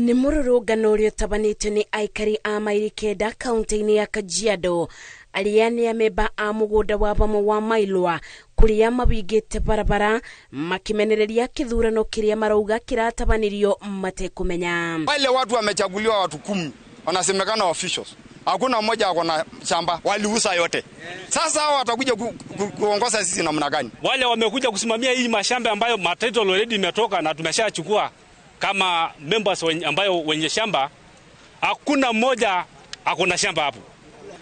Nĩ mũrũrũngano ũrĩa ũtabanĩtio nĩ aikari a maili 9 kaunti-inĩ ya Kajiado arĩa nĩ amemba a mũgũnda wa bamwe wa Mailwa kũrĩa mawingĩte barabara makimenereria kĩthurano kĩrĩa marauga kĩratabanirio matekũmenya. Wale watu wamechaguliwa watu 10 wanasemekana officials. Hakuna mmoja ako na shamba, waliuza yote. Sasa hao watakuja kuongoza sisi namna gani? Wale wamekuja kusimamia hii mashamba ambayo title already imetoka na tumeshachukua kama members ambayo wenye shamba, hakuna mmoja ako na shamba hapo.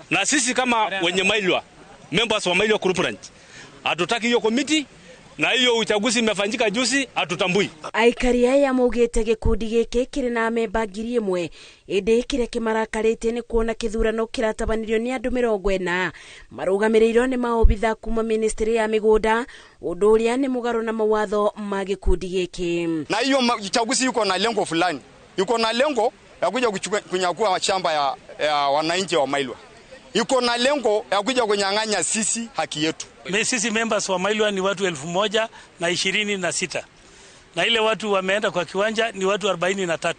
Na sisi kama wenye Mailwa, members wa Mailwa Group Ranch, hatutaki hiyo committee na hiyo uchaguzi imefanyika juzi, hatutambui. Aikari aya maugĩte gĩkundi gĩkĩ kĩrĩ na amemba 1000 ĩndĩ kĩrĩa kĩmarakarĩte nĩ kuona kĩthurano kĩratabanirio nĩ andũ 40 marũgamĩrĩirwo nĩ maobitha kuma ministry ya mĩgũnda, ũndũ ũrĩa nĩ mũgarũ na mawatho ma gĩkundi gĩkĩ. Na hiyo uchaguzi yuko na lengo fulani, yuko na lengo ya kuja kunyakua shamba ya wananchi wa Mailwa, yuko na lengo ya kuja kunyang'anya sisi haki yetu. Sisi members wa Mailwa ni watu 1026 na ile watu wameenda kwa kiwanja ni watu 43,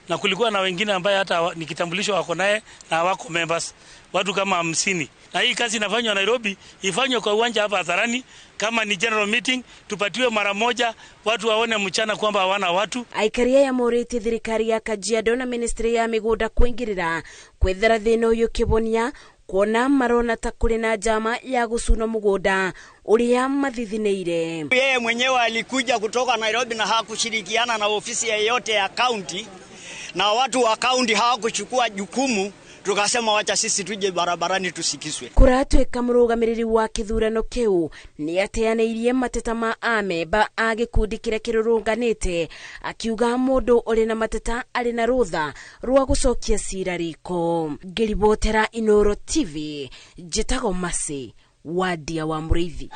na kulikuwa na wengine ambaye hata ni kitambulisho wako naye na wako members watu kama 50. Na hii kazi inafanywa Nairobi, ifanywe kwa uwanja hapa hadharani. Kama ni general meeting tupatiwe mara moja, watu waone mchana kwamba hawana watu. Aikari aya morĩtie thirikari ya Kajiado na ministry ya mĩgũnda kũingĩrĩra kwethera thĩna ũyũ kĩbonia, kuona marona ta kũrĩ na njama ya gũcuna mũgũnda ũrĩa mathithinĩire. Yeye mwenyewe alikuja kutoka Nairobi na hakushirikiana na ofisi yeyote ya county, na watu wa county hawakuchukua jukumu, tukasema wacha sisi tuje barabarani tusikizwe. Kũratuĩka mũrũgamĩrĩri wa kĩthurano kĩu nĩ ateanĩirie mateta ma amemba a gĩkundi kĩrĩa kĩrũrũnganĩte, akiuga mũndũ ũrĩ na mateta arĩ na rũtha rwa gũcokia cira riko. Ngĩribotera Inooro TV, njĩtagwo Mercy Wadia wa Mũrĩithi.